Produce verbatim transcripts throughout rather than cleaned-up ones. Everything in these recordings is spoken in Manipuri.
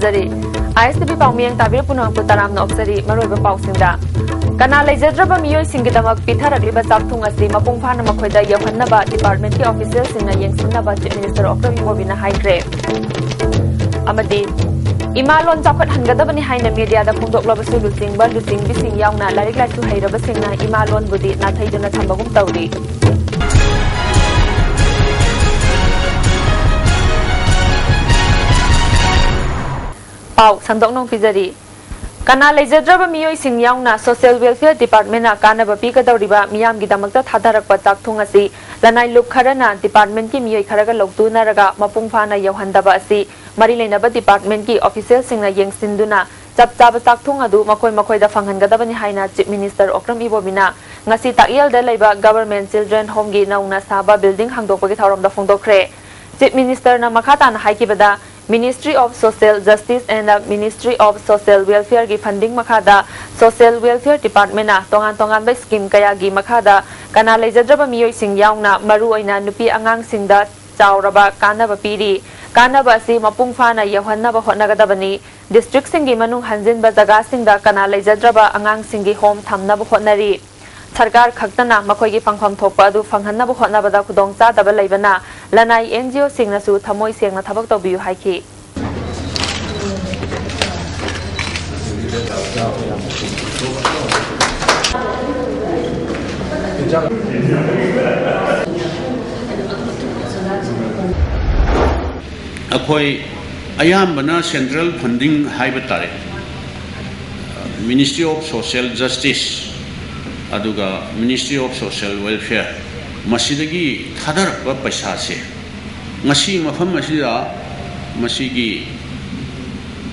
ꯖꯔꯤ꯫ ꯑꯥꯏ ꯑꯦꯁ ꯇꯤ ꯚꯤ ꯄꯥꯎꯃꯤꯌꯦꯡ ꯇꯥꯕꯤꯔ ꯄꯨꯝꯅꯃꯛꯄꯨ ꯇꯔꯥꯝꯅ ꯑꯣꯛꯆꯔꯤ꯫ ꯃꯔꯨꯑꯣꯏꯕ ꯄꯥꯎꯁꯤꯡꯗ, ꯀꯅꯥ ꯂꯩꯖꯗ꯭ꯔꯕ ꯃꯤꯑꯣꯏꯁꯤꯡꯒꯤꯗꯃꯛ ꯄꯤꯊꯔꯛꯂꯤꯕ ꯆꯥꯛꯊꯨꯡ ꯑꯁꯤ ꯃꯄꯨꯡ ꯐꯥꯅ ꯃꯈꯣꯏꯗ ꯌꯧꯍꯟꯅꯕ ꯗꯤꯄꯥꯔꯠꯃꯦꯟꯠꯀꯤ ꯑꯣꯐꯤꯁꯤꯌꯦꯜꯁꯤꯡꯅ ꯌꯦꯡꯁꯤꯟꯅꯕ ꯆꯤꯐ ꯃꯤꯅꯤꯁꯇꯔ ꯑꯣꯀ꯭ꯔꯝ ꯏꯕꯣꯕꯤꯅ ꯍꯥꯏꯈ꯭ꯔꯦ꯫ ꯑꯃꯗꯤ ꯏꯃꯥ ꯂꯣꯟ ꯆꯥꯎꯈꯠꯍꯟꯒꯗꯕꯅꯤ ꯍꯥꯏꯅ ꯃꯦꯗꯤꯌꯥꯗ ꯐꯣꯡꯗꯣꯛꯂꯕꯁꯨ, ꯂꯨꯆꯤꯡꯕ, ꯂꯨꯆꯤꯡꯕꯤꯁꯤꯡ ꯌꯥꯎꯅ ꯂꯥꯏꯔꯤꯛ ꯂꯥꯏꯁꯨ ꯍꯩꯔꯕꯁꯤꯡꯅ ꯏꯃꯥ ꯂꯣꯟꯕꯨꯗꯤ ꯅꯥꯊꯩꯗꯨꯅ ꯊꯝꯕꯒꯨꯝ ꯇꯧꯔꯤ꯫ ꯄꯥꯎ ꯁꯟꯗꯣꯛꯅ ꯄꯤꯖꯔꯤ꯫ ꯀꯅꯥ ꯂꯩꯖꯗ꯭ꯔꯕ ꯃꯤꯑꯣꯏꯁꯤꯡ ꯌꯥꯎꯅ ꯁꯣꯁꯤꯌꯦꯜ ꯋꯦꯜꯐꯤꯌꯔ ꯗꯤꯄꯥꯔꯠꯃꯦꯟꯅ ꯀꯥꯟꯅꯕ ꯄꯤꯒꯗꯧꯔꯤꯕ ꯃꯤꯌꯥꯝꯒꯤꯗꯃꯛꯇ ꯊꯥꯗꯔꯛꯄ ꯆꯥꯛꯊꯨꯡ ꯑꯁꯤ ꯂꯅꯥꯏ ꯂꯨꯞ ꯈꯔꯅ ꯗꯤꯄꯥꯔꯠꯃꯦꯟꯠꯀꯤ ꯃꯤꯑꯣꯏ ꯈꯔꯒ ꯂꯧꯇꯨꯅꯔꯒ ꯃꯄꯨꯡ ꯐꯥꯅ ꯌꯧꯍꯟꯗꯕ ꯑꯁꯤ ꯃꯔꯤ ꯂꯩꯅꯕ ꯗꯤꯄꯥꯔꯠꯃꯦꯟꯠꯀꯤ ꯑꯣꯐꯤꯁꯤꯌꯦꯜꯁꯤꯡꯅ ꯌꯦꯡꯁꯤꯟꯗꯨꯅ ꯆꯞ ꯆꯥꯕ ꯆꯥꯛꯊꯨꯡ ꯑꯗꯨ ꯃꯈꯣꯏ ꯃꯈꯣꯏꯗ ꯐꯪꯍꯟꯒꯗꯕꯅꯤ ꯍꯥꯏꯅ ꯆꯤꯐ ꯃꯤꯅꯤꯁꯇꯔ ꯑꯣꯀ꯭ꯔꯝ ꯏꯕꯣꯕꯤꯅ ꯉꯁꯤ ꯇꯥꯛꯌꯦꯜꯗ ꯂꯩꯕ ꯒꯚꯔꯟꯃꯦꯟꯠ ꯆꯤꯜꯗ꯭ꯔꯦꯟ ꯍꯣꯝꯒꯤ ꯅꯧꯅ ꯁꯥꯕ ꯕꯤꯜꯗꯤꯡ ꯍꯥꯡꯗꯣꯛꯄꯒꯤ ꯊꯧꯔꯝꯗ ꯐꯣꯡꯗꯣꯛꯈ꯭ꯔꯦ꯫ ꯆꯤꯐ ꯃꯤꯅꯤꯁꯇꯔꯅ ꯃꯈꯥ ꯇꯥꯅ ꯍꯥꯏꯈꯤꯕꯗ, Ministry of Social Justice and the Ministry of Social Welfare ꯒꯤ ꯐꯟꯗꯤꯡ ꯃꯈꯥꯗ ꯁꯣꯁꯤꯌꯦꯜ ꯋꯦꯜꯐꯤꯌꯔ ꯗꯤꯄꯥꯔꯠꯃꯦꯟꯅ ꯇꯣꯉꯥꯟ ꯇꯣꯉꯥꯟꯕ ꯁ꯭ꯀꯤꯝ ꯀꯌꯥꯒꯤ ꯃꯈꯥꯗ ꯀꯅꯥ ꯂꯩꯖꯗ꯭ꯔꯕ ꯃꯤꯑꯣꯏꯁꯤꯡ ꯌꯥꯎꯅ ꯃꯔꯨꯑꯣꯏꯅ ꯅꯨꯄꯤ ꯑꯉꯥꯡꯁꯤꯡꯗ ꯆꯥꯎꯔꯕ ꯀꯥꯟꯅꯕ ꯄꯤꯔꯤ꯫ ꯀꯥꯟꯅꯕ ꯑꯁꯤ ꯃꯄꯨꯡ ꯐꯥꯅ ꯌꯧꯍꯟꯅꯕ ꯍꯣꯠꯅꯒꯗꯕꯅꯤ꯫ ꯗꯤꯁꯇ꯭ꯔꯤꯛꯁꯤꯡꯒꯤ ꯃꯅꯨꯡ ꯍꯟꯖꯤꯟꯕ ꯖꯒꯥꯁꯤꯡꯗ ꯀꯅꯥ ꯂꯩꯖꯗ꯭ꯔꯕ ꯑꯉꯥꯡꯁꯤꯡꯒꯤ ꯍꯣꯝ ꯊꯝꯅꯕ ꯍꯣꯠꯅꯔꯤ꯫ ꯁꯔꯀꯥꯔ ꯈꯛꯇꯅ ꯃꯈꯣꯏꯒꯤ ꯐꯪꯐꯝ ꯊꯣꯛꯄ ꯑꯗꯨ ꯐꯪꯍꯟꯅꯕ ꯍꯣꯠꯅꯕꯗ ꯈꯨꯗꯣꯡꯆꯥꯗꯕ ꯂꯩꯕꯅ ꯂꯅꯥꯏ ꯑꯦꯟ ꯖꯤ ꯑꯣꯁꯤꯡꯅꯁꯨ ꯊꯃꯣꯏ ꯁꯦꯡꯅ ꯊꯕꯛ ꯇꯧꯕꯤꯌꯨ ꯍꯥꯏꯈꯤ꯫ ꯑꯩꯈꯣꯏ ꯑꯌꯥꯝꯕꯅ ꯁꯦꯟꯇ꯭ꯔꯦꯜ ꯐꯟꯗꯤꯡ ꯍꯥꯏꯕ ꯇꯥꯔꯦ, Ministry of Social Justice ꯑꯗꯨꯒ Ministry of Social Welfare, ꯃꯁꯤꯗꯒꯤ ꯊꯥꯗꯔꯛꯄ ꯄꯩꯁꯥꯁꯦ ꯉꯁꯤ ꯃꯐꯝ ꯑꯁꯤꯗ ꯃꯁꯤꯒꯤ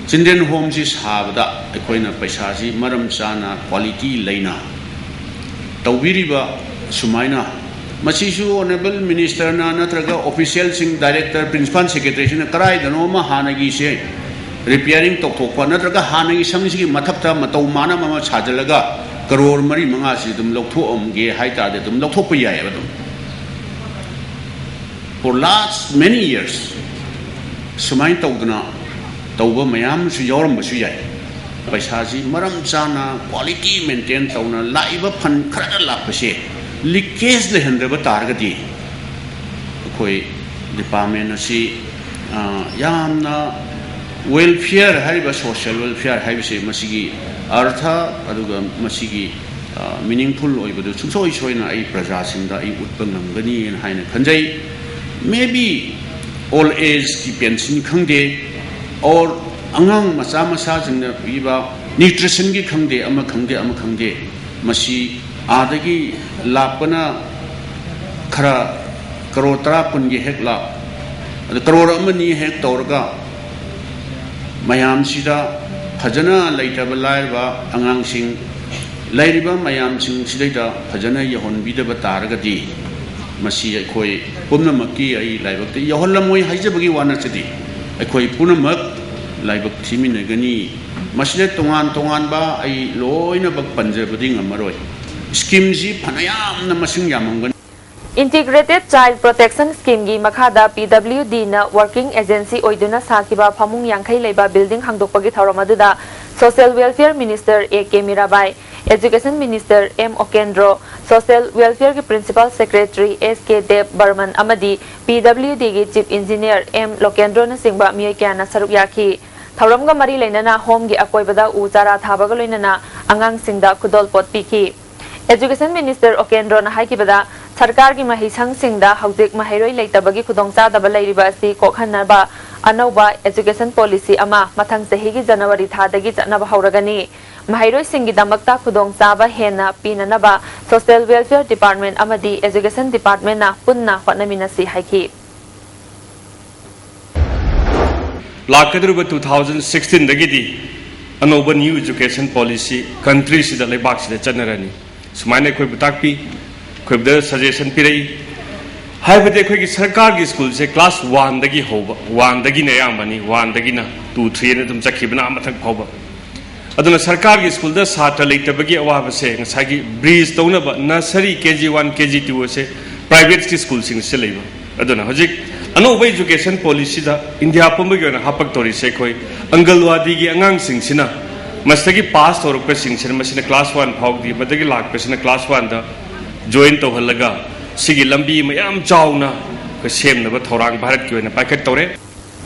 ꯆꯤꯜꯗ꯭ꯔꯦꯟ ꯍꯣꯝꯁꯤ ꯁꯥꯕꯗ ꯑꯩꯈꯣꯏꯅ ꯄꯩꯁꯥꯁꯤ ꯃꯔꯝ ꯆꯥꯅ, ꯀ꯭ꯋꯥꯂꯤꯇꯤ ꯂꯩꯅ ꯇꯧꯕꯤꯔꯤꯕ ꯁꯨꯃꯥꯏꯅ, ꯃꯁꯤꯁꯨ ꯑꯣꯅꯔꯦꯕꯜ ꯃꯤꯅꯤꯁꯇꯔꯅ ꯅꯠꯇ꯭ꯔꯒ ꯑꯣꯐꯤꯁꯤꯌꯦꯜꯁꯤꯡ, ꯗꯥꯏꯔꯦꯛꯇꯔ, ꯄ꯭ꯔꯤꯟꯁꯤꯄꯥꯜ ꯁꯦꯀ꯭ꯔꯦꯇꯔꯤꯁꯤꯅ ꯀꯗꯥꯏꯗꯅꯣ ꯑꯃ ꯍꯥꯟꯅꯒꯤꯁꯦ ꯔꯤꯄꯤꯌꯥꯔꯤꯡ ꯇꯧꯊꯣꯛꯄ, ꯅꯠꯇ꯭ꯔꯒ ꯍꯥꯟꯅꯒꯤ ꯁꯪꯁꯤꯒꯤ ꯃꯊꯛꯇ ꯃꯇꯧ ꯃꯥꯟꯅꯕ ꯑꯃ ꯁꯥꯖꯤꯜꯂꯒ ꯀꯔꯣꯔ ꯃꯔꯤ ꯃꯉꯥꯁꯤ ꯑꯗꯨꯝ ꯂꯧꯊꯣꯛꯑꯝꯒꯦ ꯍꯥꯏ ꯇꯥꯔꯗꯤ ꯑꯗꯨꯝ ꯂꯧꯊꯣꯛꯄ ꯌꯥꯏꯑꯕ꯫ ꯑꯗꯨꯝ for last many years ꯁꯨꯃꯥꯏꯅ ꯇꯧꯗꯅ ꯇꯧꯕ ꯃꯌꯥꯝ ꯑꯃꯁꯨ ꯌꯥꯎꯔꯝꯕꯁꯨ ꯌꯥꯏ꯫ ꯄꯩꯁꯥꯁꯤ ꯃꯔꯝ ꯆꯥꯅ quality maintain ꯇꯧꯅ ꯂꯥꯛꯏꯕ fund ꯈꯔꯗ ꯂꯥꯛꯄꯁꯦ leakage ꯂꯩꯍꯟꯗꯕ ꯇꯥꯔꯒꯗꯤ ꯑꯩꯈꯣꯏ department ꯑꯁꯤ, ꯑ, ꯌꯥꯝꯅ welfare ꯍꯥꯏꯔꯤꯕ social welfare ꯍꯥꯏꯕꯁꯤ ꯃꯁꯤꯒꯤ ꯑꯔꯊ ꯑꯗꯨꯒ ꯃꯁꯤꯒꯤ, ꯑ, meaningful ꯑꯣꯏꯕꯗꯨ ꯁꯨꯡꯁꯣꯏ ꯁꯣꯏꯅ ꯑꯩ ꯄ꯭ꯔꯖꯥꯁꯤꯡꯗ ꯑꯩ ꯎꯠꯄ ꯉꯝꯒꯅꯤꯅ ꯍꯥꯏꯅ ꯈꯟꯖꯩ꯫ Maybe old age ꯀꯤ pension ꯈꯪꯗꯦ, or ꯑꯉꯥꯡ ꯃꯆꯥ ꯃꯆꯥꯁꯤꯡꯅ ꯄꯤꯕ nutrition ꯒꯤ ꯈꯪꯗꯦ, ꯑꯃ ꯈꯪꯗꯦ, ꯑꯃ ꯈꯪꯗꯦ, ꯃꯁꯤ ꯑꯥꯗꯒꯤ ꯂꯥꯛꯄꯅ ꯈꯔ ꯀꯔꯣꯔ ꯇꯔꯥ ꯀꯨꯟꯒꯤ ꯍꯦꯛ ꯂꯥꯛ, ꯑꯗ ꯀꯔꯣꯔ ꯑꯃꯅꯤ ꯍꯦꯛ ꯇꯧꯔꯒ ꯃꯌꯥꯝꯁꯤꯗ ꯐꯖꯅ ꯂꯩꯇꯕ ꯂꯥꯏꯔꯕ ꯑꯉꯥꯡꯁꯤꯡ, ꯂꯩꯔꯤꯕ ꯃꯌꯥꯝꯁꯤꯡꯁꯤꯗꯩꯗ ꯐꯖꯅ ꯌꯧꯍꯟꯕꯤꯗꯕ ꯇꯥꯔꯒꯗꯤ ꯃꯁꯤ ꯑꯩꯈꯣꯏ ꯄꯨꯝꯅꯃꯛꯀꯤ, ꯑꯩ ꯂꯥꯏꯕꯛꯇ ꯌꯧꯍꯜꯂꯝꯃꯣꯏ ꯍꯥꯏꯖꯕꯒꯤ ꯋꯥ ꯅꯠꯆꯗꯦ, ꯑꯩꯈꯣꯏ ꯄꯨꯝꯅꯃꯛ ꯂꯥꯏꯕꯛ ꯊꯤꯃꯤꯟꯅꯒꯅꯤ꯫ ꯃꯁꯤꯗ ꯇꯣꯉꯥꯟ ꯇꯣꯉꯥꯟꯕ ꯑꯩ ꯂꯣꯏꯅꯃꯛ ꯄꯟꯖꯕꯗꯤ ꯉꯝꯃꯔꯣꯏ꯫ Scheme ꯁꯤ ꯐꯅꯌꯥꯝꯅ ꯃꯁꯤꯡ ꯌꯥꯝꯃꯝꯒꯅꯤ꯫ Integrated Child Protection Scheme ꯒꯤ ꯃꯈꯥꯗ P W D ꯅ working agency ꯑꯣꯏꯗꯨꯅ ꯁꯥꯈꯤꯕ ꯐꯃꯨꯡ ꯌꯥꯡꯈꯩ ꯂꯩꯕ building ꯍꯥꯡꯗꯣꯛꯄꯒꯤ ꯊꯧꯔꯝ ꯑꯗꯨꯗ Social Welfare Minister A K Mirabai, Education Minister M ꯑꯣꯀꯦꯟꯗ꯭ꯔꯣ, Social Welfare ꯒꯤ Principal Secretary S K ꯗꯦꯕ ꯕꯔꯃꯟ ꯑꯃꯗꯤ P W D ꯒꯤ Chief Engineer M ꯂꯣꯀꯦꯟꯗ꯭ꯔꯣꯅꯆꯤꯡꯕ ꯃꯤꯑꯣꯏ ꯀꯌꯥꯅ ꯁꯔꯨꯛ ꯌꯥꯈꯤ꯫ ꯊꯧꯔꯝꯒ ꯃꯔꯤ ꯂꯩꯅꯅ home ꯒꯤ ꯑꯀꯣꯏꯕꯗ ꯎ ꯆꯥꯔꯥ ꯊꯥꯕꯒ ꯂꯣꯏꯅꯅ ꯑꯉꯥꯡꯁꯤꯡꯗ ꯈꯨꯗꯣꯜꯄꯣꯠ ꯄꯤꯈꯤ꯫ Education Minister ꯑꯣꯀꯦꯟꯗ꯭ꯔꯣꯅ ꯍꯥꯏꯈꯤꯕꯗ, ꯁꯔꯀꯥꯔꯒꯤ ꯃꯍꯩꯁꯪꯁꯤꯡꯗ ꯍꯧꯖꯤꯛ ꯃꯍꯩꯔꯣꯏ ꯂꯩꯇꯕꯒꯤ ꯈꯨꯗꯣꯡꯆꯥꯗꯕ ꯂꯩꯔꯤꯕ ꯑꯁꯤ ꯀꯣꯛꯍꯟꯅꯕ ꯑꯅꯧꯕ education policy ꯑꯃ ꯃꯊꯪ ꯆꯍꯤꯒꯤ ꯖꯅꯋꯥꯔꯤ ꯊꯥꯗꯒꯤ ꯆꯠꯅꯕ ꯍꯧꯔꯒꯅꯤ꯫ ꯃꯍꯩꯔꯣꯏꯁꯤꯡꯒꯤꯗꯃꯛꯇ ꯈꯨꯗꯣꯡꯆꯥꯕ ꯍꯦꯟꯅ ꯄꯤꯅꯅꯕ Social Welfare Department ꯑꯃꯗꯤ Education Department ꯅ ꯄꯨꯟꯅ ꯍꯣꯠꯅꯃꯤꯟꯅꯁꯤ ꯍꯥꯏꯈꯤ꯫ ꯂꯥꯛꯀꯗꯧꯔꯤꯕ two thousand sixteen ꯗꯒꯤꯗꯤ ꯑꯅꯧꯕ new education policy country ꯁꯤꯗ, ꯂꯩꯕꯥꯛꯁꯤꯗ ꯆꯠꯅꯔꯅꯤ꯫ ꯁꯨꯃꯥꯏꯅ ꯑꯩꯈꯣꯏꯕꯨ ꯇꯥꯛꯄꯤ, ꯑꯩꯈꯣꯏꯕꯨꯗ suggestion ꯄꯤꯔꯛꯏ꯫ ꯍꯥꯏꯕꯗꯤ ꯑꯩꯈꯣꯏꯒꯤ ꯁꯔꯀꯥꯔꯒꯤ school ꯁꯦ class one ꯗꯒꯤ ꯍꯧꯕ, one ꯗꯒꯤꯅ ꯑꯌꯥꯝꯕꯅꯤ, one ꯗꯒꯤꯅ two, three ꯑꯅ ꯑꯗꯨꯝ ꯆꯠꯈꯤꯕꯅ ꯑꯥ ꯃꯊꯛ ꯐꯥꯎꯕ꯫ ꯑꯗꯨꯅ ꯁꯔꯀꯥꯔꯒꯤ school ꯗ ꯁꯥꯇ꯭ꯔ ꯂꯩꯇꯕꯒꯤ ꯑꯋꯥꯕꯁꯦ ꯉꯁꯥꯏꯒꯤ bridge ꯇꯧꯅꯕ nursery, K G one, K G two ꯑꯁꯦ private ꯀꯤ school ꯁꯤꯡꯁꯤꯗ ꯂꯩꯕ꯫ ꯑꯗꯨꯅ ꯍꯧꯖꯤꯛ ꯑꯅꯧꯕ education policyꯗ ꯏꯟꯗꯤꯌꯥ ꯄꯨꯝꯕꯒꯤ ꯑꯣꯏꯅ ꯍꯥꯄꯛꯇꯧꯔꯤꯁꯦ ꯑꯩꯈꯣꯏ ꯑꯪꯒꯜꯋꯥꯗꯤꯒꯤ ꯑꯉꯥꯡꯁꯤꯡꯁꯤꯅ ꯃꯁꯤꯗꯒꯤ ꯄꯥꯁ ꯇꯧꯔꯛꯄꯁꯤꯡꯁꯤꯅ, ꯃꯁꯤꯅ ꯀ꯭ꯂꯥꯁ ꯋꯥꯟ ꯐꯥꯎꯗꯤ, ꯃꯗꯒꯤ ꯂꯥꯛꯄꯁꯤꯅ ꯀ꯭ꯂꯥꯁ ꯋꯥꯟꯗ ꯖꯣꯏꯟ ꯇꯧꯍꯜꯂꯒ ꯁꯤꯒꯤ ꯂꯝꯕꯤ ꯃꯌꯥꯝ ꯆꯥꯎꯅ ꯑꯩꯈꯣꯏ ꯁꯦꯝꯅꯕ ꯊꯧꯔꯥꯡ ꯚꯥꯔꯠꯀꯤ ꯑꯣꯏꯅ ꯄꯥꯏꯈꯠꯇꯧꯔꯦ꯫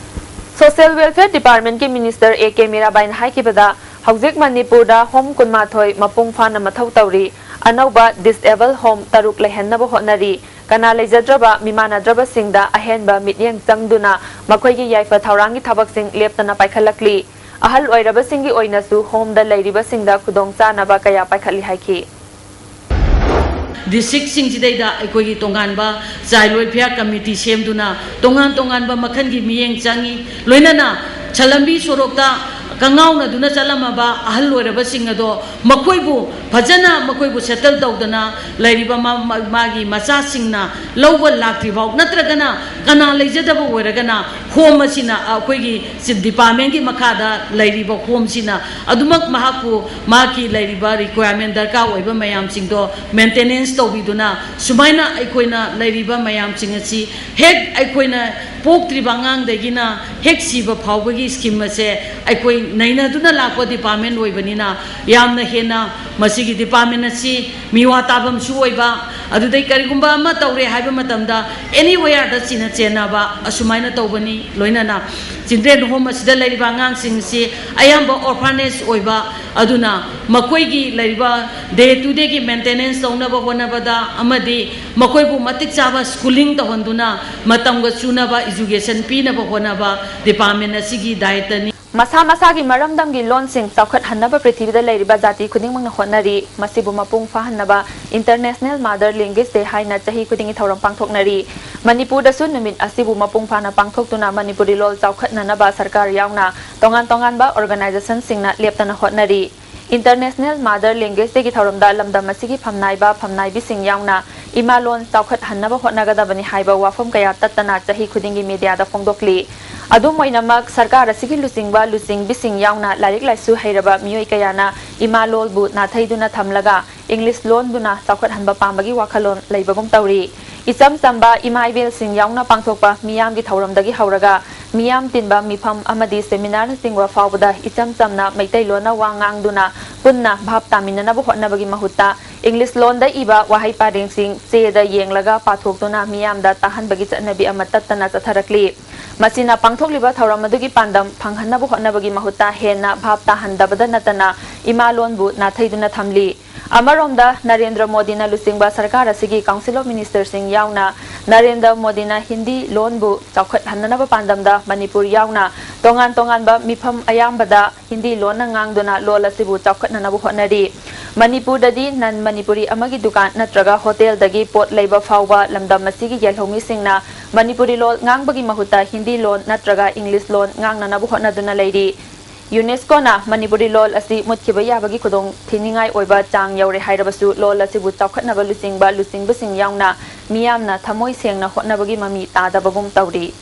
Social Welfare Departmentꯀꯤ Minister A K ꯃꯤꯔꯥꯕꯥꯏꯅ ꯍꯥꯏꯈꯤꯕꯗ, ꯍꯧꯖꯤꯛ ꯃꯅꯤꯄꯨꯔꯗ home ꯀꯨꯟꯃꯥꯊꯣꯏ ꯃꯄꯨꯡ ꯐꯥꯅ ꯃꯊꯧ ꯇꯧꯔꯤ꯫ ꯑꯅꯧꯕ disable home ꯇꯔꯨꯛ ꯂꯩꯍꯟꯅꯕ ꯍꯣꯠꯅꯔꯤ꯫ ꯀꯅꯥ ꯂꯩꯖꯗ꯭ꯔꯕ, ꯃꯤꯃꯥꯟꯅꯗ꯭ꯔꯕꯁꯤꯡꯗ ꯑꯍꯦꯟꯕ ꯃꯤꯠꯌꯦꯡ ꯆꯪꯗꯨꯅ ꯃꯈꯣꯏꯒꯤ ꯌꯥꯏꯐ ꯊꯧꯔꯥꯡꯒꯤ ꯊꯕꯛꯁꯤꯡ ꯂꯦꯞꯇꯅ ꯄꯥꯏꯈꯠꯂꯛꯂꯤ꯫ ꯑꯍꯜ ꯑꯣꯏꯔꯕꯁꯤꯡꯒꯤ ꯑꯣꯏꯅꯁꯨ homeꯗ ꯂꯩꯔꯤꯕꯁꯤꯡꯗ ꯈꯨꯗꯣꯡꯆꯥꯅꯕ ꯀꯌꯥ ꯄꯥꯏꯈꯠꯂꯤ ꯍꯥꯏꯈꯤ꯫ Districtꯁꯤꯡꯁꯤꯗꯩꯗ ꯑꯩꯈꯣꯏꯒꯤ ꯇꯣꯉꯥꯟꯕ Child Welfare Committee ꯁꯦꯝꯗꯨꯅ ꯇꯣꯉꯥꯟ ꯇꯣꯉꯥꯟꯕ ꯃꯈꯜꯒꯤ ꯃꯤꯠꯌꯦꯡ ꯆꯪꯉꯤ꯫ ꯂꯣꯏꯅꯅ ꯂꯝꯕꯤ ꯁꯣꯔꯣꯛꯇ ꯀꯉꯥꯎꯅꯗꯨꯅ ꯆꯠꯂꯝꯃꯕ ꯑꯍꯜ ꯑꯣꯏꯔꯕꯁꯤꯡ ꯑꯗꯣ ꯃꯈꯣꯏꯕꯨ ꯐꯖꯅ ꯃꯈꯣꯏꯕꯨ settle ꯇꯧꯗꯅ ꯂꯩꯔꯤꯕ ꯃꯥ-, ꯃꯥ-, ꯃꯥꯒꯤ ꯃꯆꯥꯁꯤꯡꯅ ꯂꯧꯕ ꯂꯥꯛꯇ꯭ꯔꯤꯐꯥꯎ ꯅꯠꯇ꯭ꯔꯒꯅ ꯀꯅꯥ ꯂꯩꯖꯗꯕ ꯑꯣꯏꯔꯒꯅ home ꯑꯁꯤꯅ ꯑꯩꯈꯣꯏꯒꯤ departmentꯀꯤ ꯃꯈꯥꯗ ꯂꯩꯔꯤꯕ homeꯁꯤꯅ ꯑꯗꯨꯃꯛ ꯃꯍꯥꯛꯄꯨ ꯃꯍꯥꯛꯀꯤ ꯂꯩꯔꯤꯕ requirement ꯗꯔꯀꯥꯔ ꯑꯣꯏꯕ ꯃꯌꯥꯝꯁꯤꯡꯗꯣ maintenance ꯇꯧꯕꯤꯗꯨꯅ ꯁꯨꯃꯥꯏꯅ ꯑꯩꯈꯣꯏꯅ ꯂꯩꯔꯤꯕ ꯃꯌꯥꯝꯁꯤꯡ ꯑꯁꯤ ꯍꯦꯛ ꯑꯩꯈꯣꯏꯅ ꯄꯣꯛꯇ꯭ꯔꯤꯕ ꯑꯉꯥꯡꯗꯒꯤꯅ ꯍꯦꯛ ꯁꯤꯕ ꯐꯥꯎꯕꯒꯤ scheme ꯑꯁꯦ ꯑꯩꯈꯣꯏ ꯅꯩꯅꯗꯨꯅ ꯂꯥꯛꯄ department ꯑꯣꯏꯕꯅꯤꯅ ꯌꯥꯝꯅ ꯍꯦꯟꯅ ꯃꯁꯤꯒꯤ department ꯑꯁꯤ ꯃꯤꯋꯥ ꯇꯥꯐꯝꯁꯨ ꯑꯣꯏꯕ, ꯑꯗꯨꯗꯩ ꯀꯔꯤꯒꯨꯝꯕ ꯑꯃ ꯇꯧꯔꯦ ꯍꯥꯏꯕ ꯃꯇꯝꯗ anywhereꯗ ꯆꯤꯟꯅ ꯆꯦꯟꯅꯕ ꯑꯁꯨꯃꯥꯏꯅ ꯇꯧꯕꯅꯤ꯫ ꯂꯣꯏꯅꯅ children home ꯑꯁꯤꯗ ꯂꯩꯔꯤꯕ ꯑꯉꯥꯡꯁꯤꯡꯁꯤ ꯑꯌꯥꯝꯕ orphanage ꯑꯣꯏꯕ, ꯑꯗꯨꯅ ꯃꯈꯣꯏꯒꯤ ꯂꯩꯔꯤꯕ day to dayꯒꯤ maintenance ꯇꯧꯅꯕ ꯍꯣꯠꯅꯕꯗ ꯑꯃꯗꯤ ꯃꯈꯣꯏꯕꯨ ꯃꯇꯤꯛ ꯆꯥꯕ schooling ꯇꯧꯍꯟꯗꯨꯅ ꯃꯇꯝꯒ ꯆꯨꯅꯕ education ꯄꯤꯅꯕ ꯍꯣꯠꯅꯕ department ꯑꯁꯤꯒꯤ ꯗꯥꯌꯤꯠꯇꯅꯤ꯫ ꯃꯁꯥ ꯃꯁꯥꯒꯤ ꯃꯔꯝꯗꯝꯒꯤ ꯂꯣꯟꯁꯤꯡ ꯆꯥꯎꯈꯠꯍꯟꯅꯕ ꯄ꯭ꯔꯤꯊꯤꯕꯤꯗ ꯂꯩꯔꯤꯕ ꯖꯥꯇꯤ ꯈꯨꯗꯤꯡꯃꯛꯅ ꯍꯣꯠꯅꯔꯤ꯫ ꯃꯁꯤꯕꯨ ꯃꯄꯨꯡ ꯐꯥꯍꯟꯅꯕ International Mother Language Day ꯍꯥꯏꯅ ꯆꯍꯤ ꯈꯨꯗꯤꯡꯒꯤ ꯊꯧꯔꯝ ꯄꯥꯡꯊꯣꯛꯅꯔꯤ꯫ ꯃꯅꯤꯄꯨꯔꯗꯁꯨ ꯅꯨꯃꯤꯠ ꯑꯁꯤꯕꯨ ꯃꯄꯨꯡ ꯐꯥꯅ ꯄꯥꯡꯊꯣꯛꯇꯨꯅ ꯃꯅꯤꯄꯨꯔꯤ ꯂꯣꯜ ꯆꯥꯎꯈꯠꯅꯅꯕ ꯁꯔꯀꯥꯔ ꯌꯥꯎꯅ ꯇꯣꯉꯥꯟ ꯇꯣꯉꯥꯟꯕ organisationꯁꯤꯡꯅ ꯂꯦꯞꯇꯅ ꯍꯣꯠꯅꯔꯤ꯫ International Mother Language Dayꯒꯤ ꯊꯧꯔꯝꯗ ꯂꯝꯗꯝ ꯑꯁꯤꯒꯤ ꯐꯝꯅꯥꯏꯕ ꯐꯝꯅꯥꯏꯕꯤꯁꯤꯡ ꯌꯥꯎꯅ ꯏꯃꯥ ꯂꯣꯟ ꯆꯥꯎꯈꯠꯍꯟꯅꯕ ꯍꯣꯠꯅꯒꯗꯕꯅꯤ ꯍꯥꯏꯕ ꯋꯥꯐꯝ ꯀꯌꯥ ꯇꯠꯇꯅ ꯆꯍꯤ ꯈꯨꯗꯤꯡꯒꯤ mediaꯗ ꯐꯣꯡꯗꯣꯛꯂꯤ꯫ ꯑꯗꯨꯝ ꯑꯣꯏꯅꯃꯛ, ꯁꯔꯀꯥꯔ ꯑꯁꯤꯒꯤ ꯂꯨꯆꯤꯡꯕ ꯂꯨꯆꯤꯡꯕꯤꯁꯤꯡ ꯌꯥꯎꯅ ꯂꯥꯏꯔꯤꯛ ꯂꯥꯏꯁꯨ ꯍꯩꯔꯕ ꯃꯤꯑꯣꯏ ꯀꯌꯥꯅ ꯏꯃꯥ ꯂꯣꯜꯕꯨ ꯅꯥꯊꯩꯗꯨꯅ ꯊꯝꯂꯒ English ꯂꯣꯟꯗꯨꯅ ꯆꯥꯎꯈꯠꯍꯟꯕ ꯄꯥꯝꯕꯒꯤ ꯋꯥꯈꯜꯂꯣꯟ ꯂꯩꯕꯒꯨꯝ ꯇꯧꯔꯤ꯫ ꯏꯆꯝ ꯆꯝꯕ ꯏꯃꯥ ꯏꯕꯦꯜꯁꯤꯡ ꯌꯥꯎꯅ ꯄꯥꯡꯊꯣꯛꯄ ꯃꯤꯌꯥꯝꯒꯤ ꯊꯧꯔꯝꯗꯒꯤ ꯍꯧꯔꯒ ꯃꯤꯌꯥꯝ ꯇꯤꯟꯕ ꯃꯤꯐꯝ ꯑꯃꯗꯤ seminarꯅꯆꯤꯡꯕ ꯐꯥꯎꯕꯗ ꯏꯆꯝ ꯆꯝꯅ ꯃꯩꯇꯩꯂꯣꯟꯅ ꯋꯥ ꯉꯥꯡꯗꯨꯅ ꯄꯨꯟꯅ ꯚꯥꯞ ꯇꯥꯃꯤꯟꯅꯅꯕ ꯍꯣꯠꯅꯕꯒꯤ ꯃꯍꯨꯠꯇ English ꯂꯣꯟꯗ ꯏꯕ ꯋꯥꯍꯩ ꯄꯔꯦꯡꯁꯤꯡ ꯆꯦꯗ ꯌꯦꯡꯂꯒ ꯄꯥꯊꯣꯛꯇꯨꯅ ꯃꯤꯌꯥꯝꯗ ꯇꯥꯍꯟꯕꯒꯤ ꯆꯠꯅꯕꯤ ꯑꯃ ꯇꯠꯇꯅ ꯆꯠꯊꯔꯛꯂꯤ꯫ ꯃꯁꯤꯅ ꯄꯥꯡꯊꯣꯛꯂꯤꯕ ꯊꯧꯔꯝ ꯑꯗꯨꯒꯤ ꯄꯥꯟꯗꯝ ꯐꯪꯍꯟꯅꯕ ꯍꯣꯠꯅꯕꯒꯤ ꯃꯍꯨꯠꯇ ꯍꯦꯟꯅ ꯚꯥꯞ ꯇꯥꯍꯟꯗꯕꯗ ꯅꯠꯇꯅ ꯏꯃꯥ ꯂꯣꯟꯕꯨ ꯅꯥꯊꯩꯗꯨꯅ ꯊꯝꯂꯤ꯫ ꯑꯃꯔꯣꯝꯗ ꯅꯔꯦꯟꯗ꯭ꯔ ꯃꯣꯗꯤꯅ ꯂꯨꯆꯤꯡꯕ ꯁꯔꯀꯥꯔ ꯑꯁꯤꯒꯤ Council of Ministerꯁꯤꯡ ꯌꯥꯎꯅ ꯅꯔꯦꯟꯗ꯭ꯔ ꯃꯣꯗꯤꯅ ꯍꯤꯟꯗꯤ ꯂꯣꯟꯕꯨ ꯆꯥꯎꯈꯠꯍꯟꯅꯅꯕ ꯄꯥꯟꯗꯝꯗ ꯃꯅꯤꯄꯨꯔ ꯌꯥꯎꯅ ꯇꯣꯉꯥꯟ ꯇꯣꯉꯥꯟꯕ ꯃꯤꯐꯝ ꯑꯌꯥꯝꯕꯗ ꯍꯤꯟꯗꯤ ꯂꯣꯟꯅ ꯉꯥꯡꯗꯨꯅ ꯂꯣꯜ ꯑꯁꯤꯕꯨ ꯆꯥꯎꯈꯠꯅꯅꯕ ꯍꯣꯠꯅꯔꯤ꯫ ꯃꯅꯤꯄꯨꯔꯗꯗꯤ non Manipuri ꯑꯃꯒꯤ ꯗꯨꯀꯥꯟ ꯅꯠꯇ꯭ꯔꯒ ꯍꯣꯇꯦꯜꯗꯒꯤ ꯄꯣꯠ ꯂꯩꯕ ꯐꯥꯎꯕ ꯂꯝꯗꯝ ꯑꯁꯤꯒꯤ ꯌꯦꯜꯍꯧꯃꯤꯁꯤꯡꯅ ꯃꯅꯤꯄꯨꯔꯤ ꯂꯣꯜ ꯉꯥꯡꯕꯒꯤ ꯃꯍꯨꯠꯇ ꯍꯤꯟꯗꯤ ꯂꯣꯟ ꯅꯠꯇ꯭ꯔꯒ English ꯂꯣꯟ ꯉꯥꯡꯅꯅꯕ ꯍꯣꯠꯅꯗꯨꯅ ꯂꯩꯔꯤ꯫ UNESCOꯅ ꯃꯅꯤꯄꯨꯔꯤ ꯂꯣꯜ ꯑꯁꯤ ꯃꯨꯠꯈꯤꯕ ꯌꯥꯕꯒꯤ ꯈꯨꯗꯣꯡ ꯊꯤꯅꯤꯡꯉꯥꯏ ꯑꯣꯏꯕ ꯆꯥꯡ ꯌꯧꯔꯦ ꯍꯥꯏꯔꯕꯁꯨ ꯂꯣꯜ ꯑꯁꯤꯕꯨ ꯆꯥꯎꯈꯠꯅꯕ ꯂꯨꯆꯤꯡꯕ ꯂꯨꯆꯤꯡꯕꯁꯤꯡ ꯌꯥꯎꯅ ꯃꯤꯌꯥꯝꯅ ꯊꯃꯣꯏ ꯁꯦꯡꯅ ꯍꯣꯠꯅꯕꯒꯤ ꯃꯃꯤ ꯇꯥꯗꯕꯒꯨꯝ ꯇꯧꯔꯤ꯫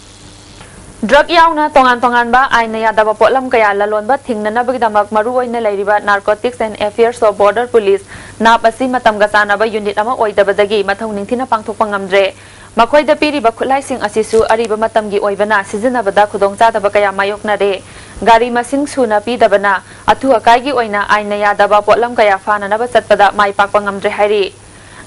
Drug ꯌꯥꯎꯅ ꯇꯣꯉꯥꯟ ꯇꯣꯉꯥꯟꯕ ꯑꯥꯏꯟꯅ ꯌꯥꯗꯕ ꯄꯣꯠꯂꯝ ꯀꯌꯥ ꯂꯂꯣꯟꯕ ꯊꯤꯡꯅꯅꯕꯒꯤꯗꯃꯛ ꯃꯔꯨꯑꯣꯏꯅ ꯂꯩꯔꯤꯕ Narcotics and Affairs of Border Police, NAB ꯑꯁꯤ ꯃꯇꯝꯒ ꯆꯥꯟꯅꯕ unit ꯑꯃ ꯑꯣꯏꯗꯕꯗꯒꯤ ꯃꯊꯧ ꯅꯤꯡꯊꯤꯅ ꯄꯥꯡꯊꯣꯛꯄ ꯉꯝꯗ꯭ꯔꯦ꯫ ꯃꯈꯣꯏꯗ ꯄꯤꯔꯤꯕ ꯈꯨꯠꯂꯥꯏꯁꯤꯡ ꯑꯁꯤꯁꯨ ꯑꯔꯤꯕ ꯃꯇꯝꯒꯤ ꯑꯣꯏꯕꯅ ꯁꯤꯖꯤꯟꯅꯕꯗ ꯈꯨꯗꯣꯡꯆꯥꯗꯕ ꯀꯌꯥ ꯃꯥꯌꯣꯛꯅꯔꯦ꯫ ꯒꯥꯔꯤ ꯃꯁꯤꯡ ꯁꯨꯅ ꯄꯤꯗꯕꯅ ꯑꯊꯨ ꯑꯀꯥꯏꯒꯤ ꯑꯣꯏꯅ ꯑꯥꯏꯟꯅ ꯌꯥꯗꯕ ꯄꯣꯠꯂꯝ ꯀꯌꯥ ꯐꯥꯅꯅꯕ ꯆꯠꯄꯗ ꯃꯥꯏ ꯄꯥꯛꯄ ꯉꯝꯗ꯭ꯔꯦ ꯍꯥꯏꯔꯤ꯫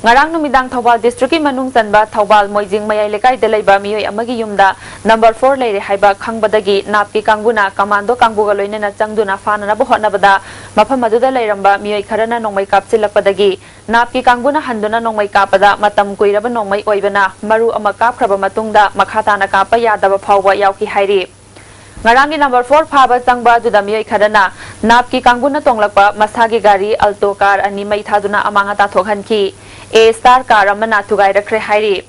ꯉꯔꯥꯡ ꯅꯨꯃꯤꯗꯥꯡ ꯊꯧꯕꯥꯜ districtꯀꯤ ꯃꯅꯨꯡ ꯆꯟꯕ ꯊꯧꯕꯥꯜ ꯃꯣꯏꯖꯤꯡ ꯃꯌꯥꯏ ꯂꯩꯀꯥꯏꯗ ꯂꯩꯕ ꯃꯤꯑꯣꯏ ꯑꯃꯒꯤ ꯌꯨꯝꯗ number four ꯂꯩꯔꯦ ꯍꯥꯏꯕ ꯈꯪꯕꯗꯒꯤ NABꯀꯤ ꯀꯥꯡꯕꯨꯅ commando ꯀꯥꯡꯕꯨꯒ ꯂꯣꯏꯅꯅ ꯆꯪꯗꯨꯅ ꯐꯥꯅꯅꯕ ꯍꯣꯠꯅꯕꯗ ꯃꯐꯝ ꯑꯗꯨꯗ ꯂꯩꯔꯝꯕ ꯃꯤꯑꯣꯏ ꯈꯔꯅ ꯅꯣꯡꯃꯩ ꯀꯥꯞꯁꯤꯜꯂꯛꯄꯗꯒꯤ NABꯀꯤ ꯀꯥꯡꯕꯨꯅ ꯍꯟꯗꯨꯅ ꯅꯣꯡꯃꯩ ꯀꯥꯞꯄꯗ ꯃꯇꯝ ꯀꯨꯏꯔꯕ ꯅꯣꯡꯃꯩ ꯑꯣꯏꯕꯅ ꯃꯔꯨ ꯑꯃ ꯀꯥꯞꯈ꯭ꯔꯕ ꯃꯇꯨꯡꯗ ꯃꯈꯥ ꯇꯥꯅ ꯀꯥꯞꯄ ꯌꯥꯗꯕ ꯐꯥꯎꯕ ꯌꯥꯎꯈꯤ ꯍꯥꯏꯔꯤ꯫ ꯉꯔꯥꯡꯒꯤ number four ꯐꯥꯕ ꯆꯪꯕ ꯑꯗꯨꯗ ꯃꯤꯑꯣꯏ ꯈꯔꯅ NABꯀꯤ ꯀꯥꯡꯕꯨꯅ ꯇꯣꯡꯂꯛꯄ ꯃꯁꯥꯒꯤ ꯒꯥꯔꯤ Alto car ꯑꯅꯤ ꯃꯩ ꯊꯥꯗꯨꯅ ꯑꯃꯥꯡ ꯑꯇꯥ ꯊꯣꯛꯍꯟꯈꯤ꯫ A star car ꯑꯃꯅ ꯊꯨꯒꯥꯏꯔꯛꯈ꯭ꯔꯦ ꯍꯥꯏꯔꯤ꯫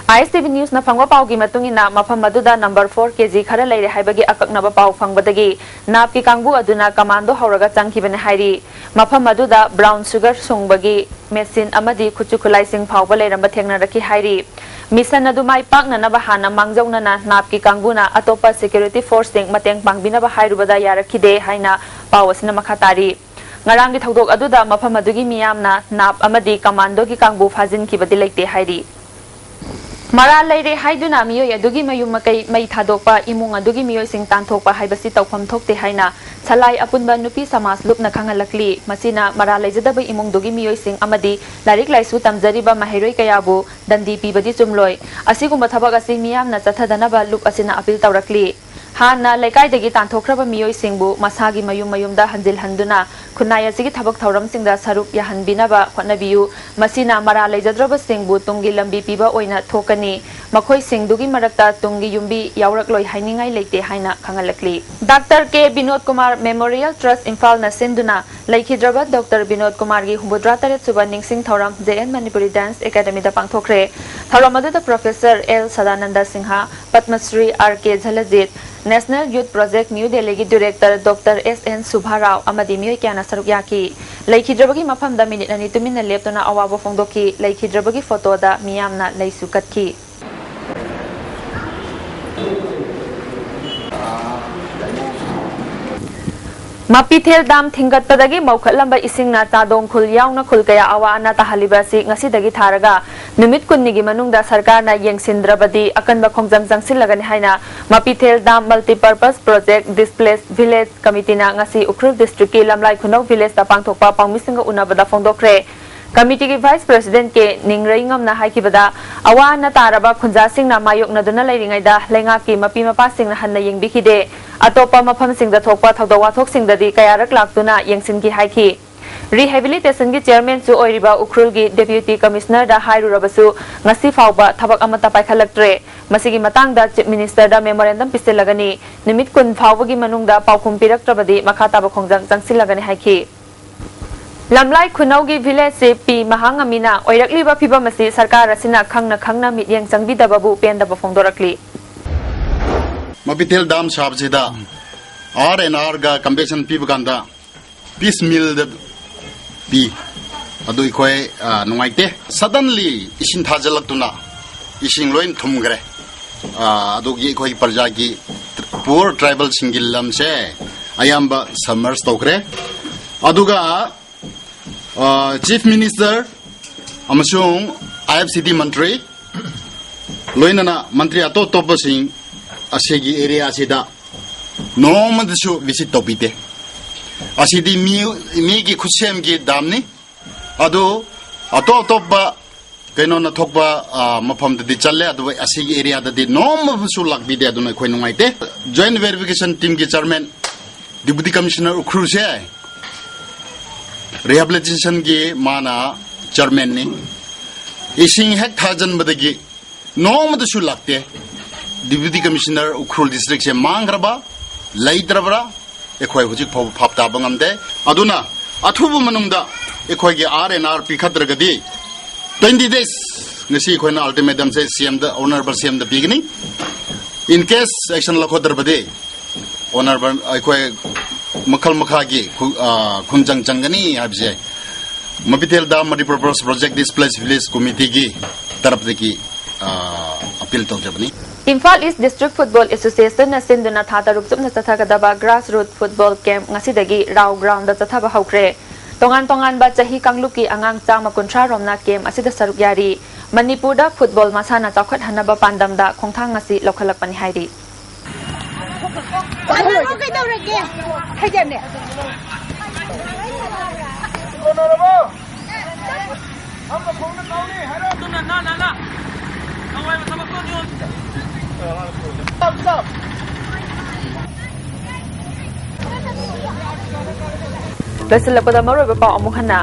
ISTV Newsꯅ ꯐꯪꯕ ꯄꯥꯎꯒꯤ ꯃꯇꯨꯡ ꯏꯟꯅ ꯃꯐꯝ ꯑꯗꯨꯗ number four KG ꯈꯔ ꯂꯩꯔꯦ ꯍꯥꯏꯕꯒꯤ ꯑꯀꯛꯅꯕ ꯄꯥꯎ ꯐꯪꯕꯗꯒꯤ NABꯀꯤ ꯀꯥꯡꯕꯨ ꯑꯗꯨꯅ commando ꯍꯧꯔꯒ ꯆꯪꯈꯤꯕꯅꯤ ꯍꯥꯏꯔꯤ꯫ ꯃꯐꯝ ꯑꯗꯨꯗ brown sugar ꯁꯨꯡꯕꯒꯤ machine ꯑꯃꯗꯤ ꯈꯨꯠꯁꯨ ꯈꯨꯠꯂꯥꯏꯁꯤꯡ ꯐꯥꯎꯕ ꯂꯩꯔꯝꯕ ꯊꯦꯡꯅꯔꯛꯈꯤ ꯍꯥꯏꯔꯤ꯫ Mission ꯑꯗꯨ ꯃꯥꯏ ꯄꯥꯛꯅꯅꯕ ꯍꯥꯟꯅ ꯃꯥꯡꯖꯧꯅꯅ NABꯀꯤ ꯀꯥꯡꯕꯨꯅ ꯑꯇꯣꯞꯄ security forceꯁꯤꯡ ꯃꯇꯦꯡ ꯄꯥꯡꯕꯤꯅꯕ ꯍꯥꯏꯔꯨꯕꯗ ꯌꯥꯔꯛꯈꯤꯗꯦ ꯍꯥꯏꯅ ꯄꯥꯎ ꯑꯁꯤꯅ ꯃꯈꯥ ꯇꯥꯔꯤ꯫ ꯉꯔꯥꯡꯒꯤ ꯊꯧꯗꯣꯛ ꯑꯗꯨꯗ ꯃꯐꯝ ꯑꯗꯨꯒꯤ ꯃꯤꯌꯥꯝꯅ NAB ꯑꯃꯗꯤ commandoꯒꯤ ꯀꯥꯡꯕꯨ ꯐꯥꯖꯤꯟꯈꯤꯕꯗꯤ ꯂꯩꯇꯦ ꯍꯥꯏꯔꯤ꯫ ꯃꯔꯥꯜ ꯂꯩꯔꯦ ꯍꯥꯏꯗꯨꯅ ꯃꯤꯑꯣꯏ ꯑꯗꯨꯒꯤ ꯃꯌꯨꯝ ꯃꯀꯩ ꯃꯩ ꯊꯥꯗꯣꯛꯄ, ꯏꯃꯨꯡ ꯑꯗꯨꯒꯤ ꯃꯤꯑꯣꯏꯁꯤꯡ ꯇꯥꯟꯊꯣꯛꯄ ꯍꯥꯏꯕꯁꯤ ꯇꯧꯐꯝ ꯊꯣꯛꯇꯦ ꯍꯥꯏꯅ ꯁꯂꯥꯏ ꯑꯄꯨꯟꯕ ꯅꯨꯄꯤ ꯁꯃꯥꯖ ꯂꯨꯞꯅ ꯈꯪꯍꯜꯂꯛꯂꯤ꯫ ꯃꯁꯤꯅ ꯃꯔꯥꯜ ꯂꯩꯖꯗꯕ ꯏꯃꯨꯡꯗꯨꯒꯤ ꯃꯤꯑꯣꯏꯁꯤꯡ ꯑꯃꯗꯤ ꯂꯥꯏꯔꯤꯛ ꯂꯥꯏꯁꯨ ꯇꯝꯖꯔꯤꯕ ꯃꯍꯩꯔꯣꯏ ꯀꯌꯥꯕꯨ ꯗꯟꯗꯤ ꯄꯤꯕꯗꯤ ꯆꯨꯝꯂꯣꯏ꯫ ꯑꯁꯤꯒꯨꯝꯕ ꯊꯕꯛ ꯑꯁꯤ ꯃꯤꯌꯥꯝꯅ ꯆꯠꯊꯗꯅꯕ ꯂꯨꯞ ꯑꯁꯤꯅ ꯑꯄꯤꯜ ꯇꯧꯔꯛꯂꯤ꯫ ꯍꯥꯟꯅ ꯂꯩꯀꯥꯏꯗꯒꯤ ꯇꯥꯟꯊꯣꯛꯈ꯭ꯔꯕ ꯃꯤꯑꯣꯏꯁꯤꯡꯕꯨ ꯃꯁꯥꯒꯤ ꯃꯌꯨꯝ ꯃꯌꯨꯝꯗ ꯍꯟꯖꯤꯜꯍꯟꯗꯨꯅ ꯈꯨꯟꯅꯥꯏ ꯑꯁꯤꯒꯤ ꯊꯕꯛ ꯊꯧꯔꯝꯁꯤꯡꯗ ꯁꯔꯨꯛ ꯌꯥꯍꯟꯕꯤꯅꯕ ꯍꯣꯠꯅꯕꯤꯌꯨ꯫ ꯃꯁꯤꯅ ꯃꯔꯥꯜ ꯂꯩꯖꯗ꯭ꯔꯕꯁꯤꯡꯕꯨ ꯇꯨꯡꯒꯤ ꯂꯝꯕꯤ ꯄꯤꯕ ꯑꯣꯏꯅ ꯊꯣꯛꯀꯅꯤ꯫ ꯃꯈꯣꯏꯁꯤꯡꯗꯨꯒꯤ ꯃꯔꯛꯇ ꯇꯨꯡꯒꯤ ꯌꯨꯝꯕꯤ ꯌꯥꯎꯔꯛꯂꯣꯏ ꯍꯥꯏꯅꯤꯡꯉꯥꯏ ꯂꯩꯇꯦ ꯍꯥꯏꯅ ꯈꯪꯍꯜꯂꯛꯂꯤ꯫ ꯗꯥꯛꯇꯔ ꯀꯦ ꯕꯤꯅꯣꯗ ꯀꯨꯃꯥꯔ ꯃꯦꯃꯣꯔꯤꯌꯦꯜ ꯇ꯭ꯔꯁ ꯏꯝꯐꯥꯜꯅ ꯁꯤꯟꯗꯨꯅ ꯂꯩꯈꯤꯗ꯭ꯔꯕ ꯗꯣꯛꯇꯔ ꯕꯤꯅꯣꯗ ꯀꯨꯃꯥꯔꯒꯤ ꯍꯨꯝꯐꯨꯇꯔꯥ ꯇꯔꯦꯠ ꯁꯨꯕ ꯅꯤꯡꯁꯤꯡ ꯊꯧꯔꯝ ꯖꯦ ꯑꯦꯟ ꯃꯅꯤꯄꯨꯔꯤ ꯗꯥꯟꯁ ꯑꯦꯀꯥꯗꯃꯤꯗ ꯄꯥꯡꯊꯣꯛꯈ꯭ꯔꯦ꯫ ꯊꯧꯔꯝ ꯑꯗꯨꯗ professor L Sadanand Singh, Padmashri R K Jaljit, national youth project new ꯗꯦꯜꯂꯤꯒꯤ director doctor S N Subbarao ꯑꯃꯗꯤ ꯃꯤꯑꯣꯏ ꯀꯌꯥꯅ ꯁꯔꯨꯛ ꯌꯥꯈꯤ꯫ ꯂꯩꯈꯤꯗ꯭ꯔꯕꯒꯤ ꯃꯐꯝꯗ ꯃꯤꯅꯤꯠ ꯑꯅꯤ ꯇꯨꯃꯤꯟꯅ ꯂꯦꯞꯇꯨꯅ ꯑꯋꯥꯕ ꯐꯣꯡꯗꯣꯛꯈꯤ꯫ ꯂꯩꯈꯤꯗ꯭ꯔꯕꯒꯤ ꯐꯣꯇꯣꯗ ꯃꯤꯌꯥꯝꯅ ꯂꯩꯁꯨ ꯀꯠꯈꯤ꯫ ꯃꯄꯤꯊꯦꯜ ꯗꯥꯝ ꯊꯤꯡꯒꯠꯄꯗꯒꯤ ꯃꯧꯈꯠꯂꯝꯕ ꯏꯁꯤꯡꯅ ꯆꯥꯗꯣꯡ ꯈꯨꯜ ꯌꯥꯎꯅ ꯈꯨꯜ ꯀꯌꯥ ꯑꯋꯥ ꯑꯅꯥ ꯇꯥꯍꯜꯂꯤꯕ ꯑꯁꯤ ꯉꯁꯤꯗꯒꯤ ꯊꯥꯔꯒ ꯅꯨꯃꯤꯠ ꯀꯨꯟꯅꯤꯒꯤ ꯃꯅꯨꯡꯗ ꯁꯔꯀꯥꯔꯅ ꯌꯦꯡꯁꯤꯟꯗ꯭ꯔꯕꯗꯤ ꯑꯀꯟꯕ ꯈꯣꯡꯖꯪ ꯆꯪꯁꯤꯜꯂꯒꯅꯤ ꯍꯥꯏꯅ Mapithel dam Multipurpose Project Displaced Village Committeeꯅ ꯉꯁꯤ ꯎꯈ꯭ꯔꯨꯜ ꯗꯤꯁꯇ꯭ꯔꯤꯛꯀꯤ ꯂꯝꯂꯥꯏ ꯈꯨꯅꯧ ꯚꯤꯂꯦꯖꯇ ꯄꯥꯡꯊꯣꯛꯄ ꯄꯥꯎꯃꯤꯁꯤꯡꯒ ꯎꯅꯕꯗ ꯐꯣꯡꯗꯣꯛꯈ꯭ꯔꯦ꯫ ꯀꯃꯤꯇꯤꯒꯤ ꯚꯥꯏꯁ ꯄ꯭ꯔꯦꯁꯤꯗꯦꯟꯠ ꯀꯦ ꯅꯤꯡꯔꯩꯉꯝꯅ ꯍꯥꯏꯈꯤꯕꯗ, ꯑꯋꯥ ꯑꯅꯥ ꯇꯥꯔꯕ ꯈꯨꯟꯖꯥꯁꯤꯡꯅ ꯃꯥꯌꯣꯛꯅꯗꯨꯅ ꯂꯩꯔꯤꯉꯩꯗ ꯂꯩꯉꯥꯛꯀꯤ ꯃꯄꯤ ꯃꯄꯥꯁꯤꯡꯅ ꯍꯟꯅ ꯌꯦꯡꯕꯤꯈꯤꯗꯦ꯫ ꯑꯇꯣꯞꯄ ꯃꯐꯝꯁꯤꯡꯗ ꯊꯣꯛꯄ ꯊꯧꯗꯣꯛ ꯋꯥꯊꯣꯛꯁꯤꯡꯗꯗꯤ ꯀꯌꯥꯔꯛ ꯂꯥꯛꯇꯨꯅ ꯌꯦꯡꯁꯤꯟꯈꯤ ꯍꯥꯏꯈꯤ꯫ ꯔꯤꯍꯦꯕꯤꯂꯤꯇꯦꯁꯟꯒꯤ ꯆꯦꯌꯔꯃꯦꯟꯁꯨ ꯑꯣꯏꯔꯤꯕ ꯎꯈ꯭ꯔꯨꯜꯒꯤ ꯗꯦꯄ꯭ꯌꯨꯇꯤ ꯀꯃꯤꯁꯅꯔꯗ ꯍꯥꯏꯔꯨꯔꯕꯁꯨ ꯉꯁꯤ ꯐꯥꯎꯕ ꯊꯕꯛ ꯑꯃꯠꯇ ꯄꯥꯏꯈꯠꯂꯛꯇ꯭ꯔꯦ꯫ ꯃꯁꯤꯒꯤ ꯃꯇꯥꯡꯗ ꯆꯤꯐ ꯃꯤꯅꯤꯁꯇꯔꯗ ꯃꯦꯃꯣꯔꯦꯟꯗꯝ ꯄꯤꯁꯤꯜꯂꯒꯅꯤ꯫ ꯅꯨꯃꯤꯠ ꯀꯨꯟ ꯐꯥꯎꯕꯒꯤ ꯃꯅꯨꯡꯗ ꯄꯥꯎꯈꯨꯝ ꯄꯤꯔꯛꯇ꯭ꯔꯕꯗꯤ ꯃꯈꯥ ꯇꯥꯕ ꯈꯣꯡꯖꯪ ꯆꯪꯁꯤꯜꯂꯒꯅꯤ ꯍꯥꯏꯈꯤ꯫ ꯂꯝꯂꯥꯏ ꯈꯨꯅꯧꯒꯤ ꯚꯤꯂꯦꯖ ꯆꯤꯐ ꯄꯤ ꯃꯍꯥꯉꯝꯃꯤꯅ ꯑꯣꯏꯔꯛꯂꯤꯕ ꯐꯤꯕꯝ ꯑꯁꯤ ꯁꯔꯀꯥꯔ ꯑꯁꯤꯅ ꯈꯪꯅ ꯈꯪꯅ ꯃꯤꯠꯌꯦꯡ ꯆꯪꯕꯤꯗꯕꯕꯨ ꯄꯦꯟꯗꯕ ꯐꯣꯡꯗꯣꯔꯛꯂꯤ꯫ ꯃꯄꯤꯊꯦꯜ ꯗꯥꯝ ꯁꯥꯕꯁꯤꯗ ꯑꯥꯔ ꯑꯦꯟ ꯑꯥꯔꯒ ꯀꯝꯄꯦꯟꯁꯦꯁꯟ ꯄꯤꯕ ꯀꯥꯟꯗ ꯄꯤꯁ ꯃꯤꯜꯗ ꯄꯤ꯫ ꯑꯗꯨ ꯑꯩꯈꯣꯏ, ꯑ, ꯅꯨꯡꯉꯥꯏꯇꯦ꯫ ꯁꯗꯟꯂꯤ ꯏꯁꯤꯡ ꯊꯥꯖꯤꯜꯂꯛꯇꯨꯅ ꯏꯁꯤꯡ ꯂꯣꯏ ꯊꯨꯝꯈ꯭ꯔꯦ꯫ ꯑ, ꯑꯗꯨꯒꯤ ꯑꯩꯈꯣꯏ ꯄ꯭ꯔꯖꯥꯒꯤ, ꯄꯨꯋꯔ ꯇ꯭ꯔꯥꯏꯕꯦꯜꯁꯤꯡꯒꯤ ꯂꯝꯁꯦ ꯑꯌꯥꯝꯕ ꯁꯕꯃꯔꯖ ꯇꯧꯈ꯭ꯔꯦ꯫ ꯑꯗꯨꯒ, ꯑ, ꯆꯤꯐ ꯃꯤꯅꯤꯁꯇꯔ ꯑꯃꯁꯨꯡ ꯑꯥꯏ ꯑꯦꯐ ꯁꯤ ꯇꯤ ꯃꯟꯇ꯭ꯔꯤ ꯂꯣꯏꯅꯅ ꯃꯟꯇ꯭ꯔꯤ ꯑꯇꯣꯞ ꯑꯇꯣꯞꯄꯁꯤꯡ ꯑꯁꯤꯒꯤ ꯑꯦꯔꯤꯌꯥꯁꯤꯗ ꯅꯣꯡꯃꯗꯁꯨ ꯚꯤꯖꯤꯠ ꯇꯧꯕꯤꯗꯦ꯫ ꯑꯁꯤꯗꯤ ꯃꯤ, ꯃꯤꯒꯤ ꯈꯨꯠꯁꯦꯝꯒꯤ ꯗꯥꯝꯅꯤ꯫ ꯑꯗꯨ ꯑꯇꯣꯞ ꯑꯇꯣꯞꯄ ꯀꯩꯅꯣꯅ ꯊꯣꯛꯄ, ꯑ, ꯃꯐꯝꯗꯗꯤ ꯆꯠꯂꯦ, ꯑꯗꯨꯕꯨ ꯑꯁꯤꯒꯤ ꯑꯦꯔꯤꯌꯥꯗꯗꯤ ꯅꯣꯡꯃꯁꯨ ꯂꯥꯛꯄꯤꯗꯦ꯫ ꯑꯗꯨꯅ ꯑꯩꯈꯣꯏ ꯅꯨꯡꯉꯥꯏꯇꯦ꯫ Joint Verification Team ꯒꯤ Chairman, Deputy Commissioner ꯎꯈ꯭ꯔꯨꯜꯁꯦ Rehabilitation ꯒꯤ ꯃꯥꯅ Chairman ꯅꯤ꯫ ꯏꯁꯤꯡ ꯍꯦꯛ ꯊꯥꯖꯤꯟꯕꯗꯒꯤ ꯅꯣꯡꯃꯗꯁꯨ ꯂꯥꯛꯇꯦ꯫ Deputy Commissioner ꯎꯈ꯭ꯔꯨꯜ district ꯁꯦ ꯃꯥꯡꯈ꯭ꯔꯕ, ꯂꯩꯇ꯭ꯔꯕ꯭ꯔꯥ, ꯑꯩꯈꯣꯏ ꯍꯧꯖꯤꯛ ꯐꯥꯎꯕ ꯚꯥꯞ ꯇꯥꯕ ꯉꯝꯗꯦ꯫ ꯑꯗꯨꯅ ꯑꯊꯨꯕ ꯃꯅꯨꯡꯗ ꯑꯩꯈꯣꯏꯒꯤ R and R ꯄꯤꯈꯠꯇ꯭ꯔꯒꯗꯤ twenty days, ꯉꯁꯤ ꯑꯩꯈꯣꯏꯅ ultimatum ꯁꯦ C M ꯗ, Honourable C M ꯗ ꯄꯤꯒꯅꯤ꯫ In case action ꯂꯧꯈꯠꯇ꯭ꯔꯕꯗꯤ Honourable ꯑꯩꯈꯣꯏ ꯃꯈꯜ ꯃꯈꯥꯒꯤ ꯈꯨ-, ꯑ, ꯈꯣꯡꯖꯪ ꯆꯪꯒꯅꯤ ꯍꯥꯏꯕꯁꯦ ꯃꯕꯤꯇꯦꯜ dam Multipurpose Project Displaced Village Committee ꯒꯤ ꯇꯔꯞꯇꯒꯤ, ꯑ, appeal ꯇꯧꯖꯕꯅꯤ꯫ Imphal East District Football Association ꯅ ꯁꯤꯟꯗꯨꯅ ꯊꯥ ꯇꯔꯨꯛ ꯆꯨꯞꯅ ꯆꯠꯊꯒꯗꯕ grassroot football camp ꯉꯁꯤꯗꯒꯤ ꯔꯥꯎ ground ꯗ ꯆꯠꯊꯕ ꯍꯧꯈ꯭ꯔꯦ꯫ ꯇꯣꯉꯥꯟ ꯇꯣꯉꯥꯟꯕ ꯆꯍꯤ ꯀꯥꯡꯂꯨꯞꯀꯤ ꯑꯉꯥꯡ ꯆꯥꯝꯃ ꯀꯨꯟꯊ꯭ꯔꯥ ꯔꯣꯝꯅ camp ꯑꯁꯤꯗ ꯁꯔꯨꯛ ꯌꯥꯔꯤ꯫ ꯃꯅꯤꯄꯨꯔꯗ football ꯃꯁꯥꯟꯅ ꯆꯥꯎꯈꯠꯍꯟꯅꯕ ꯄꯥꯟꯗꯝꯗ ꯈꯣꯡꯊꯥꯡ ꯑꯁꯤ ꯂꯧꯈꯠꯂꯛꯄꯅꯤ ꯍꯥꯏꯔꯤ꯫ ꯀꯩꯗꯧꯔꯒꯦ? ꯍꯩꯖꯅꯦ꯫ ꯂꯣꯏꯁꯤꯜꯂꯛꯄꯗ ꯃꯔꯨꯑꯣꯏꯕ ꯄꯥꯎ ꯑꯃꯨꯛ ꯍꯟꯅ꯫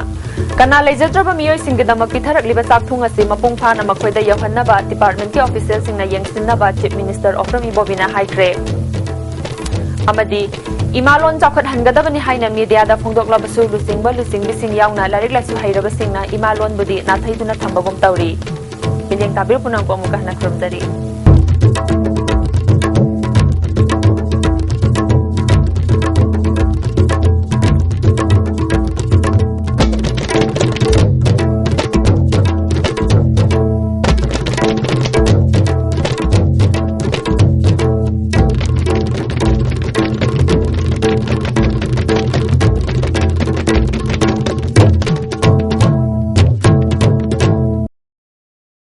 ꯀꯅꯥ ꯂꯩꯖꯗ꯭ꯔꯕ ꯃꯤꯑꯣꯏꯁꯤꯡꯒꯤꯗꯃꯛ ꯄꯤꯊꯔꯛꯂꯤꯕ ꯆꯥꯛꯊꯨꯡ ꯑꯁꯤ ꯃꯄꯨꯡ ꯐꯥꯅ ꯃꯈꯣꯏꯗ ꯌꯧꯍꯟꯅꯕ department ꯀꯤ official ꯁꯤꯡꯅ ꯌꯦꯡꯁꯤꯟꯅꯕ Chief Minister ꯑꯣꯀ꯭ꯔꯝ ꯏꯕꯣꯕꯤꯅ ꯍꯥꯏꯈ꯭ꯔꯦ꯫ ꯑꯃꯗꯤ ꯏꯃꯥ ꯂꯣꯟ ꯆꯥꯎꯈꯠꯍꯟꯒꯗꯕꯅꯤ ꯍꯥꯏꯅ media ꯗ ꯐꯣꯡꯗꯣꯛꯂꯕꯁꯨ ꯂꯨꯆꯤꯡꯕ ꯂꯨꯆꯤꯡꯕꯤꯁꯤꯡ ꯌꯥꯎꯅ ꯂꯥꯏꯔꯤꯛ ꯂꯥꯏꯁꯨ ꯍꯩꯔꯕꯁꯤꯡꯅ ꯏꯃꯥ ꯂꯣꯟꯕꯨꯗꯤ ꯅꯥꯊꯩꯗꯨꯅ ꯊꯝꯕꯒꯨꯝ ꯇꯧꯔꯤ꯫ ꯃꯤꯠꯌꯦꯡ ꯇꯥꯕꯤꯔꯤꯕ ꯄꯨꯝꯅꯃꯛꯄꯨ ꯑꯃꯨꯛꯀ ꯍꯟꯅ ꯈꯨꯔꯨꯝꯖꯔꯤ꯫